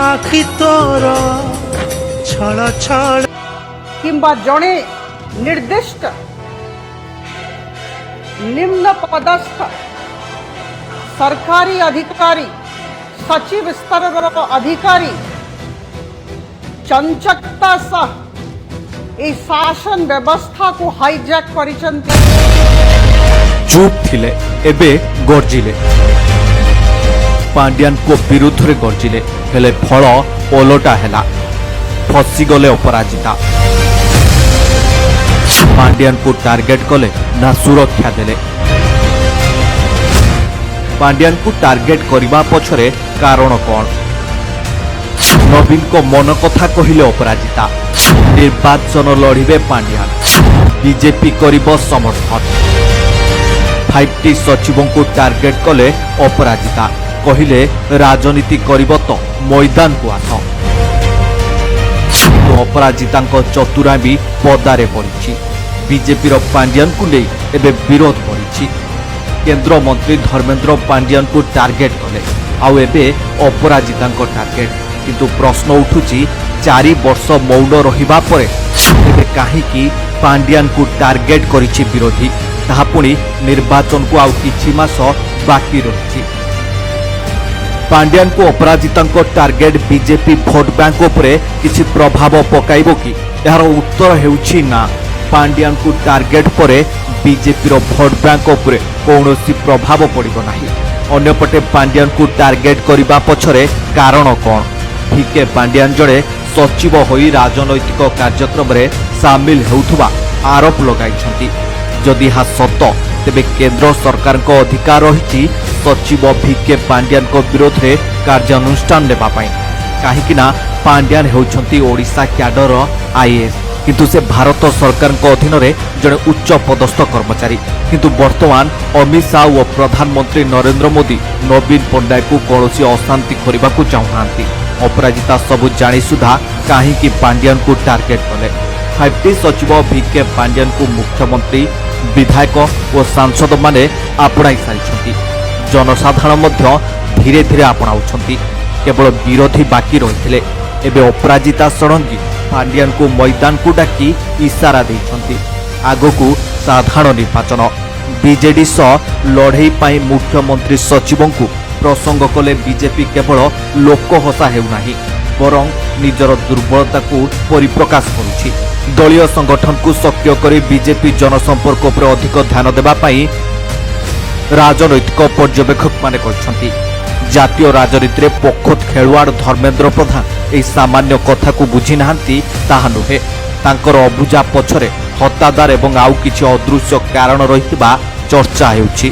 ଆଖି ତୋର ଛଳ ଛଳ। କିମ୍ବା ଜଣେ ନିର୍ଦ୍ଦିଷ୍ଟ ନିମ୍ନ ପଦସ୍ଥ ସରକାରୀ ଅଧିକାରୀ, ସଚିବ ସ୍ତରର ଅଧିକାରୀ ଚଞ୍ଚକତା ସହ ଏହି ଶାସନ ବ୍ୟବସ୍ଥାକୁ ହାଇଜ୍ୟାକ୍ କରିଛନ୍ତି। ଚୁପ୍ ଥିଲେ, ଏବେ ଗର୍ଜିଲେ। ପାଣ୍ଡିଆନଙ୍କ ବିରୁଦ୍ଧରେ ଗର୍ଜିଲେ, ହେଲେ ଫଳ ଓଲଟା ହେଲା। ଫସିଗଲେ ଅପରାଜିତା। ପାଣ୍ଡିଆନଙ୍କୁ ଟାର୍ଗେଟ କଲେ ନା ସୁରକ୍ଷା ଦେଲେ? ପାଣ୍ଡିଆନଙ୍କୁ ଟାର୍ଗେଟ କରିବା ପଛରେ କାରଣ କ'ଣ? ନବୀନଙ୍କ ମନ କଥା କହିଲେ ଅପରାଜିତା। ନିର୍ବାଚନ ଲଢ଼ିବେ ପାଣ୍ଡିଆନ, ବିଜେପି କରିବ ସମର୍ଥନ। ଫାଇଭ୍ ଟି ସଚିବଙ୍କୁ ଟାର୍ଗେଟ କଲେ ଅପରାଜିତା। କହିଲେ, ରାଜନୀତି କରିବ ତ ମଇଦାନକୁ ଆସ। କିନ୍ତୁ ଅପରାଜିତାଙ୍କ ଚତୁରାମି ପଦାରେ ପଡ଼ିଛି। ବିଜେପିର ପାଣ୍ଡିଆନଙ୍କୁ ନେଇ ଏବେ ବିରୋଧ ବଢ଼ିଛି। କେନ୍ଦ୍ରମନ୍ତ୍ରୀ ଧର୍ମେନ୍ଦ୍ର ପାଣ୍ଡିଆନଙ୍କୁ ଟାର୍ଗେଟ କଲେ, ଆଉ ଏବେ ଅପରାଜିତାଙ୍କ ଟାର୍ଗେଟ। କିନ୍ତୁ ପ୍ରଶ୍ନ ଉଠୁଛି, 4 ବର୍ଷ ମୌନ ରହିବା ପରେ ଏବେ କାହିଁକି ପାଣ୍ଡିଆନଙ୍କୁ ଟାର୍ଗେଟ କରିଛି ବିରୋଧୀ, ତାହା ପୁଣି ନିର୍ବାଚନକୁ ଆଉ କିଛି ମାସ ବାକି ରହିଛି? ପାଣ୍ଡିଆନଙ୍କୁ ଅପରାଜିତାଙ୍କ ଟାର୍ଗେଟ ବିଜେପି ଭୋଟ ବ୍ୟାଙ୍କ ଉପରେ କିଛି ପ୍ରଭାବ ପକାଇବ କି? ଏହାର ଉତ୍ତର ହେଉଛି ନା। ପାଣ୍ଡିଆନଙ୍କୁ ଟାର୍ଗେଟ ପରେ ବିଜେପିର ଭୋଟ ବ୍ୟାଙ୍କ ଉପରେ କୌଣସି ପ୍ରଭାବ ପଡ଼ିବ ନାହିଁ। ଅନ୍ୟପଟେ ପାଣ୍ଡିଆନଙ୍କୁ ଟାର୍ଗେଟ କରିବା ପଛରେ କାରଣ କ'ଣ? ଭିକେ ପାଣ୍ଡିଆନ ଜଣେ ସଚିବ ହୋଇ ରାଜନୈତିକ କାର୍ଯ୍ୟକ୍ରମରେ ସାମିଲ ହେଉଥିବା ଆରୋପ ଲଗାଇଛନ୍ତି। ଯଦି ଏହା ସତ, ତେବେ କେନ୍ଦ୍ର ସରକାରଙ୍କ ଅଧିକାର ରହିଛି ସଚିବ ଭିକେ ପାଣ୍ଡିଆନଙ୍କ ବିରୋଧରେ କାର୍ଯ୍ୟାନୁଷ୍ଠାନ ନେବା ପାଇଁ। କାହିଁକି ନା ପାଣ୍ଡିଆନ ହେଉଛନ୍ତି ଓଡ଼ିଶା କ୍ୟାଡରର ଆଇଏଏସ୍, କିନ୍ତୁ ସେ ଭାରତ ସରକାରଙ୍କ ଅଧୀନରେ ଜଣେ ଉଚ୍ଚ ପଦସ୍ଥ କର୍ମଚାରୀ। କିନ୍ତୁ ବର୍ତ୍ତମାନ ଅମିତ ଶାହ ଓ ପ୍ରଧାନମନ୍ତ୍ରୀ ନରେନ୍ଦ୍ର ମୋଦି ନବୀନ ପଟ୍ଟନାୟକଙ୍କୁ କୌଣସି ଅଶାନ୍ତି କରିବାକୁ ଚାହୁଁନାହାନ୍ତି। ଅପରାଜିତା ସବୁ ଜାଣି ସୁଦ୍ଧା କାହିଁକି ପାଣ୍ଡିଆନଙ୍କୁ ଟାର୍ଗେଟ କଲେ? ଫାଇଭ୍ ଟି ସଚିବ ଭିକେ ପାଣ୍ଡିଆନଙ୍କୁ ମୁଖ୍ୟମନ୍ତ୍ରୀ, ବିଧାୟକ ଓ ସାଂସଦମାନେ ଆପଣାଇ ସାରିଛନ୍ତି। ଜନସାଧାରଣ ମଧ୍ୟ ଧୀରେ ଧୀରେ ଆପଣାଉଛନ୍ତି। କେବଳ ବିରୋଧୀ ବାକି ରହିଥିଲେ। ଏବେ ଅପରାଜିତା ଷଡ଼ଙ୍ଗୀ ପାଣ୍ଡିଆନଙ୍କୁ ମଇଦାନକୁ ଡାକି ଇସାରା ଦେଇଛନ୍ତି। ଆଗକୁ ସାଧାରଣ ନିର୍ବାଚନ, ବିଜେଡି ସହ ଲଢ଼େଇ ପାଇଁ ମୁଖ୍ୟମନ୍ତ୍ରୀ ସଚିବଙ୍କୁ ପ୍ରସଙ୍ଗ କଲେ ବିଜେପି କେବଳ ଲୋକହସା ହେଉନାହିଁ, ବରଂ ନିଜର ଦୁର୍ବଳତାକୁ ପରିପ୍ରକାଶ କରୁଛି। ଦଳୀୟ ସଂଗଠନକୁ ସକ୍ରିୟ କରି ବିଜେପି ଜନସମ୍ପର୍କ ଉପରେ ଅଧିକ ଧ୍ୟାନ ଦେବା ପାଇଁ ରାଜନୈତିକ ପର୍ଯ୍ୟବେକ୍ଷକମାନେ କହିଛନ୍ତି। ଜାତୀୟ ରାଜନୀତିରେ ପୋଖତ ଖେଳୁଆଡ଼ ଧର୍ମେନ୍ଦ୍ର ପ୍ରଧାନ ଏହି ସାମାନ୍ୟ କଥାକୁ ବୁଝି ନାହାନ୍ତି ତାହା ନୁହେଁ। ତାଙ୍କର ଅବୁଝା ପଛରେ ହତାଦର ଏବଂ ଆଉ କିଛି ଅଦୃଶ୍ୟ କାରଣ ରହିଥିବା ଚର୍ଚ୍ଚା ହେଉଛି।